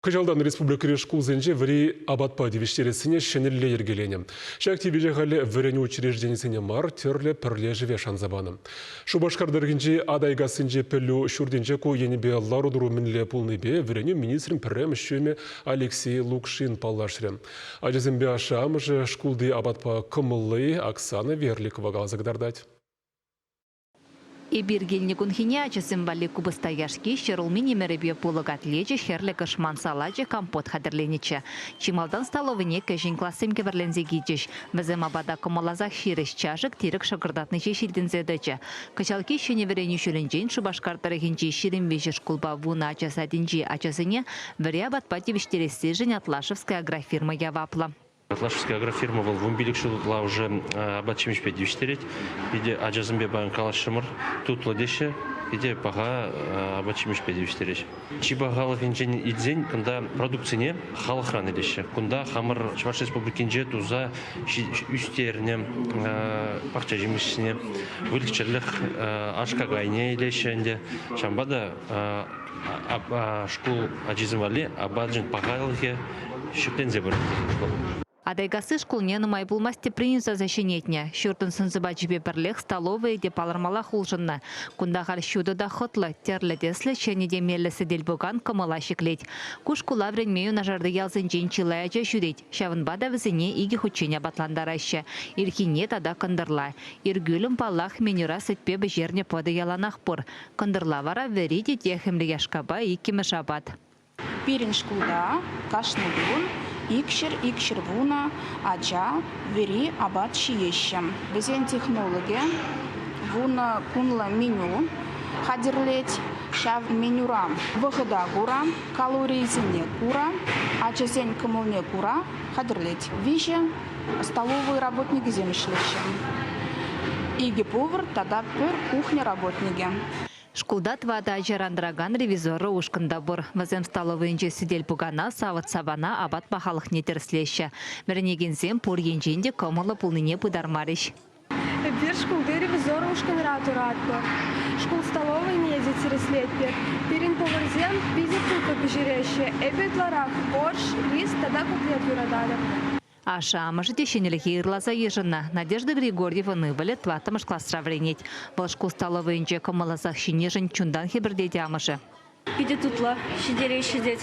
Кӑҫалтан республикӑри шкулсенче вӗри апатпа тивӗҫтерессине ҫӗнӗлле йӗркеленӗ. Ҫак тивӗҫе халӗ вӗренӳ учрежденисене мар, тӗрлӗ пӗрлешӗве шанса панӑ. Шупашкар тӑрӑхӗнчи Атайкассинчи пӗлӳ ҫуртӗнче ку енӗпе лару-тӑру мӗнле пулнипе вӗренӳ министрӗн пӗрремӗш ҫумӗ Алексей Лукшин паллашрӗ. Ачасемпе ашшӗ-амӑшӗ шкулти апатпа кӑмӑллӑ-и Оксана Верликова каласа кӑтартать. Эпир килнӗ кунхине ачасем валли купӑста яшки, ҫӗрулми нимӗрӗпе пулӑ катлечӗ, хӗрлӗ кӑшман салачӗ, компот хатӗрленӗччӗ. Чи малтан столовӑйне кӗҫӗн классем кӗпӗрленсе килчӗҫ. Вӗсем апата кӑмӑлласах ҫирӗҫ, чашӑк-тирӗк шӑкӑртатни ҫеҫ илтӗнсе тӑчӗ. Кӑҫалхи ҫӗнӗ вӗренӳ ҫулӗнчен Шупашкар тӑрӑхӗнчи 23 шкулпа вунӑ ача садӗнчи ачасене вӗри апатпа тивӗҫтерессишӗн Атлашевская агрофирма яваплӑ. Атлашевская агрофирма вӑл 15 ҫул ытла уже апат-ҫимӗҫпе тивӗҫтерет. Питӗ ачасемпе паян калаҫрӑмӑр. Тутлӑ теҫҫӗ. Питӗ паха апат-ҫимӗҫпе тивӗҫтереҫ. Чи пахалӑхӗнчен илсен кунта продукцине халӑхран илеҫҫӗ. Кунта хамӑр Чӑваш Республикинче туса ӳстернӗ пахча ҫимӗҫсене, выльӑх-чӗрлӗх аш-какайне илеҫҫӗ ӗнтӗ. Ҫавӑнпа та шкул ачисем валли апачӗн пахалӑхӗ ҫӗкленсе пырать. Атайкасси шкулне нумай пулмасть тӗпрен юсаса ҫӗнетнӗ. Ҫуртӑн сӑн-сӑпачӗпе пӗрлех столовӑйӗ те палӑрмаллах улшӑннӑ. Кунта халь ҫутӑ та хӑтлӑ, тӗрлӗ тӗслӗ ҫӗнӗ те меллӗ сӗтел-пукан кӑмӑла ҫӗклет. Ку шкула вӗренме юнашарти ялсенчен чылай ача ҫӳрет. Ҫавӑнпа та вӗсене икӗ хутчен апатлантараҫҫӗ, ирхине тата кӑнтӑрла. Иркӳлӗм, паллах, менюра сӗтпе пӗҫернӗ пӑтӑ яланах пур. Кӑнтӑрла вара вӗри те техӗмлӗ яшкапа иккӗмӗш апат. Пирӗн шкулта кашни кун икҫӗр-икҫӗр вунӑ ача вӗри апат ҫиеҫҫӗ. Вӗсен технологӗ вунӑ кунлӑ меню хатӗрлет. Ҫав менюра вӑхӑта кура, калорийӗсене кура, ачасен кӑмӑлне кура хатӗрлет. Виҫӗ столовӑй работникӗсем ӗҫлеҫҫӗ. Икӗ повар тата пӗр кухня работникӗ. Шкулта тӑватӑ ачаран тӑракан ревизорро ушкӑн та пур. Вӗсем столовӑйӗнче сӗтел-пукана, савӑт-сапана, апат пахалӑхне тӗрӗслеҫҫӗ. Вӗренекенсем пур енчен те кӑмӑллӑ пулнине пытармарӗҫ. Эпир шкулти ревизор ушкӑнра тӑратпӑр. Шкул столовӑйне те тӗрӗслетпӗр. Пирӗн поварсем питӗ тутлӑ пӗҫереҫҫӗ. Эпӗ ытларах борщ, рис тата котлет юрататӑп. Ашшӗ-амӑшӗ те ҫӗнӗлӗхе ырласа йышӑннӑ. Надежда Григорьевӑн ывӑлӗ тӑваттӑмӗш класра вӗренет. Вӑл шкул столовӑйӗнче кӑмӑлласах ҫинӗшӗн чунтан хӗпӗртет амӑшӗ. Питӗ тутлӑ ҫитереҫҫӗ тет.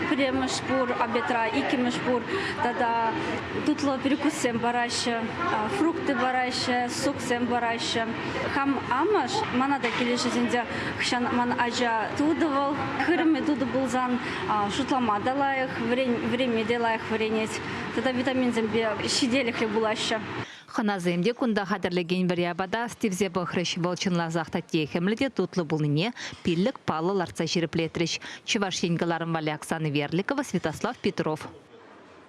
Пӗрремӗш пур обедра, иккӗмӗш пур тата тутлӑ перекуссем параҫҫӗ, фрукты параҫҫӗ, соксем параҫҫӗ. Хам амӑш, мана та килӗшет ӗнтӗ. Хӑҫан ман ача тутӑ вӑл, хырӑмӗ тутӑ пулсан шутлама та лайӑх, вӗренме те лайӑх вӗренет. Тата витаминсемпе ҫителӗклӗ пулаҫҫӗ. Хӑнасем те кунта хатӗрлекен вӗри апата астивсе пӑхрӗҫ. Вӑл чӑнласах та техӗмлӗ те тутлӑ пулнине пиллӗк паллӑ лартса ҫирӗплетрӗҫ. Чӑваш Ен кӑларӑм валли Оксана Верликова, Святослав Петров.